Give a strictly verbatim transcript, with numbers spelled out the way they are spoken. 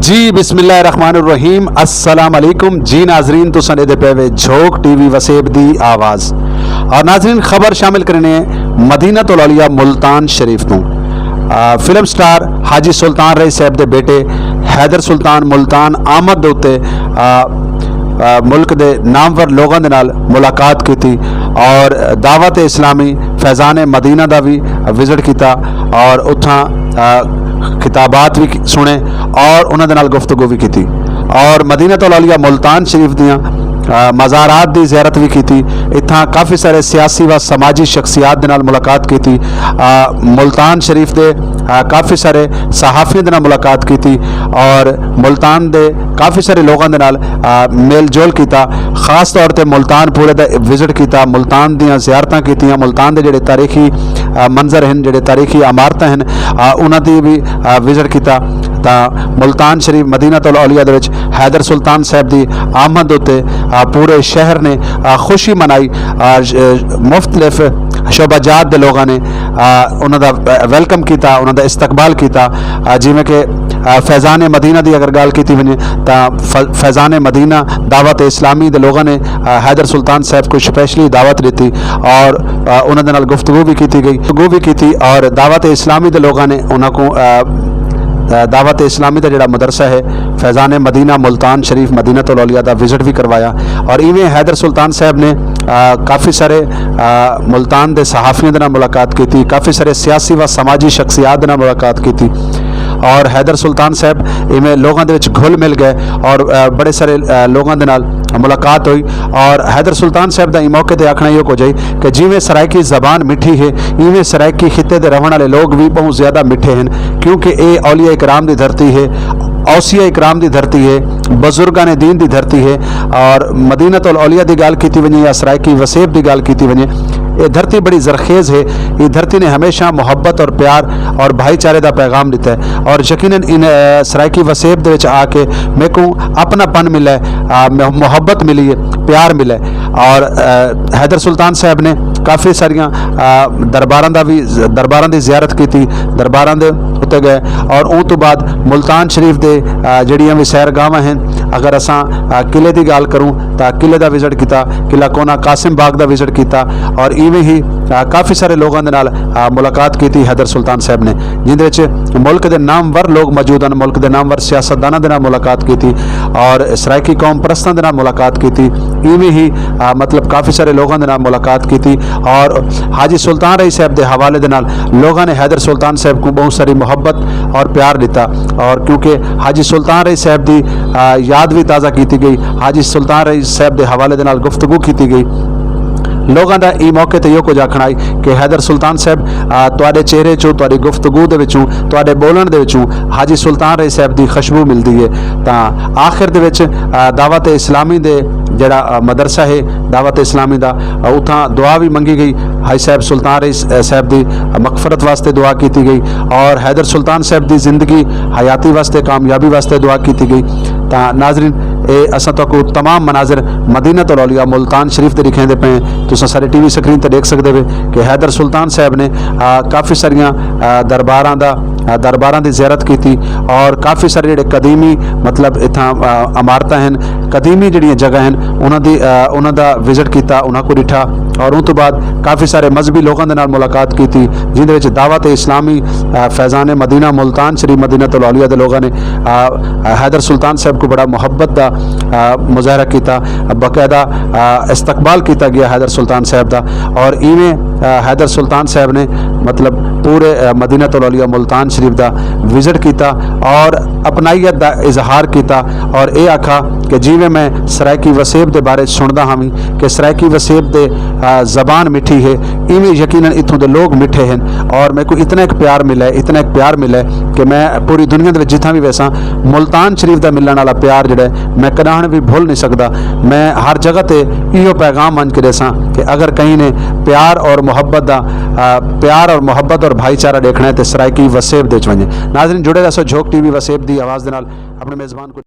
جی، بسم اللہ الرحمن الرحیم۔ السلام علیکم۔ جی ناظرین، تساں ݙیہدے پئے وے جھوک ٹی وی وسیب دی آواز۔ اور ناظرین، خبر شامل کرݨے مدینہ الاولیاء ملتان شریف توں۔ آ، فلم سٹار حاجی سلطان رئیس صاحب دے بیٹے حیدر سلطان ملتان آمد دے اتے، آ، آ، ملک دے نامور لوگاں دے نال ملاقات کیتی اور دعوت اسلامی فیضان مدینہ دا وی وزٹ کیتا اور اتھاں، آ، خطابات وی سُݨے اور انہاں دے نال گفتگو وی کیتی اور مدینہ الاولیاء ملتان شریف دیاں، آ، مزارات دی زیارت وی کیتی۔ اتھاں کافی سارے سیاسی و سماجی شخصیات دے نال ملاقات کیتی۔ آ، ملتان شریف دے، آ، کافی سارے صحافیاں دے نال ملاقات کیتی اور ملتان دے کافی سارے لوگاں دے نال، آ، میل جول کیتا۔ خاص طور تے ملتان پورے دا وزٹ کیتا، ملتان دیاں زیارتاں کیتیاں، ملتان دے جڑے تاریخی، آ، منظر ہن، جڑے تاریخی عمارتاں ہن، آ، انہاں دی وی، آ، وزٹ کیتا۔ تاں ملتان شریف مدینہ الاولیاء دے وچ حیدر سلطان صاحب دی آمد اتے، آ، پورے شہر نے، آ، خوشی منائی۔ آ، ش-، مختلف شعبہ جات دے لوگاں نے، آ، انہاں دا ویلکم کیتا، انہاں دا استقبال کیتا۔ آ، جیویں کہ، آ، فیضان مدینہ دی اگر ڳالھ کیتی ونڄے تاں ف-، فیضان مدینہ دعوت اسلامی دے لوگاں نے، آ، حیدر سلطان صاحب کوں سپیشلی دعوت ݙتی اور، آ، انہاں دے نال گفتگو وی کیتی ڳئی، گفتگو وی کیتی اور دعوت اسلامی دے لوگاں نے انہاں کوں، آ، آ، دعوت اسلامی دا جڑا مدرسہ ہے فیضان مدینہ ملتان شریف مدینہ الاولیاء دا وزٹ وی کروایا۔ اور ایویں حیدر سلطان صاحب نے، آ، کافی سارے، آ، ملتان دے صحافیاں دے نال ملاقات کیتی، کافی سارے سیاسی و سماجی شخصیات دے نال ملاقات کیتی اور حیدر سلطان صاحب ایویں لوگاں دے وچ گھل مل گئے اور، آ، بڑے سارے، آ، لوگاں دے نال ملاقات ہوئی۔ اور حیدر سلطان صاحب دا ایں موقع تے آکھݨا ایہو کجھ ہے کہ جیویں سرائیکی زبان مٹھی ہے، ایویں سرائیکی خطے دے رہݨ والے لوگ وی ٻہوں زیادہ مٹھے ہن، کیونکہ اے اولیاء کرام دی دھرتی ہے، اوصیاء کرام دی دھرتی ہے، بزرگان دین دی دھرتی ہے۔ اور مدینہ الاولیاء دی ڳالھ کیتی ونڄے یا سرائیکی وسیب دی ڳالھ کیتی ونڄے، اے دھرتی بڑی زرخیز ہے۔ اے دھرتی نے ہمیشہ محبت اور پیار اور بھائی چارے دا پیغام ݙتا ہے۔ اور یقیناً ان، آ، سرائیکی وسیب دے وچ آ کے میکوں اپنا پن ملا ہے، آ، مح-، محبت ملی ہے، پیار ملا ہے۔ اور، آ، حیدر سلطان صاحب نے کافی ساریاں، آ، درباراں دا وی، درباراں دی زیارت کیتی، درباراں دے اُتے ڳئے۔ اور اوں توں بعد ملتان شریف دے، آ، جڑیاں وی سیر گاہواں ہن، اگر اساں، آ، قلعے دی ڳالھ کروں تاں قلعے دا وزٹ کیتا، قلعہ کونا قاسم باغ دا وزٹ کیتا اور ایویں ہی، آ، کافی سارے لوگاں دے نال، آ، ملاقات کیتی حیدر سلطان صاحب نے، جیندے وچ ملک دے نامور لوگ موجود ہن، ملک دے نامور سیاستداناں دے نال ملاقات کیتی اور سرائیکی قوم پرستاں دے نال ملاقات کیتی۔ ایویں ہی، آ، مطلب کافی سارے لوگاں دے نال ملاقات کیتی اور حاجی سلطان رئیس صاحب دے حوالے دے نال لوگاں نے حیدر سلطان صاحب کوں ٻہوں ساری محبت اور پیار ݙتا۔ اور کیونکہ حاجی سلطان رئیس صاحب دی، آ، یاد وی تازہ کیتی ڳئی، حاجی سلطان رئیس صاحب دے حوالے دے نال گفتگو کیتی ڳئی۔ لوگاں دا ایں موقع تے ایہو کجھ آکھݨا ہئی کہ حیدر سلطان صاحب، آ، تہاݙے چہرے چوں، تہاݙی گفتگو دے وچوں، تہاݙے ٻولݨ دے وچوں حاجی سلطان رئیس صاحب دی خوشبو ملدی ہے۔ تاں آخر دے وچ، آ، دعوت اسلامی دے جڑا، آ، مدرسہ ہے دعوت اسلامی دا، آ، اتھاں دعا وی منگی ڳئی۔ حاجی صاحب سلطان رئیس، آ، صاحب دی مغفرت واسطے دعا کیتی ڳئی اور حیدر سلطان صاحب دی زندگی حیاتی واسطے، کامیابی واسطے دعا کیتی ڳئی۔ تاں ناظرین، اے اساں تہاکوں تمام مناظر مدینہ الاولیاء ملتان شریف دے ݙکھیندے پئے ہیں۔ تساں سارے ٹی وی سکرین تے ݙیکھ سڳدے وے کہ حیدر سلطان صاحب نے، آ، کافی ساریاں، آ، درباراں دا، آ، درباراں دی زیارت کیتی اور کافی سارے جڑے قدیمی، مطلب، اتھاں، آ، عمارتاں ہن، قدیمی جڑیاں جگہ ہن، انہاں دی، آ، انہاں دا وزٹ کیتا، انہاں کوں ݙٹھا اور اوں توں بعد کافی سارے مذہبی لوگاں دے نال ملاقات کیتی، جیندے وچ دعوت اسلامی، آ، فیضان مدینہ ملتان شریف مدینہ الاولیاء دے لوگاں نے، آ، حیدر سلطان صاحب کوں بڑا محبت دا، آ، مظاہرہ کیتا، باقاعدہ، آ، استقبال کیتا ڳیا حیدر سلطان صاحب دا۔ اور ایویں، آ، حیدر سلطان صاحب نے، مطلب، پورے، آ، مدینہ الاولیاء ملتان شریف دا وزٹ کیتا اور اپنائیت دا اظہار کیتا اور اے آکھا کہ جیویں میں سرائیکی وسیب دے بارے سݨدا ہاویں کہ سرائیکی وسیب دے، آ، زبان مٹھی ہے، ایویں یقیناً اتھوں دے لوگ مٹھے ہن اور میکوں اتنا ہک پیار ملا ہے، اتنا ہک پیار ملا ہے کہ میں پوری دنیا دے وچ جتھاں وی ویساں، ملتان شریف دا ملݨ والا پیار جڑا ہے، میں کݙاہݨ وی بھل نہیں سڳدا۔ میں ہر جگہ تے ایہو پیغام ونڄ کے ݙیساں کہ اگر کہیں نے پیار اور محبت دا، آ، پیار اور محبت اور بھائی چارہ ݙیکھݨا ہے تے سرائیکی وسیب دے وچ ونڄے۔ ناظرین، جڑے رہسو جھوک ٹی وی وسیب دی آواز دے نال۔ اپݨے میزبان کوں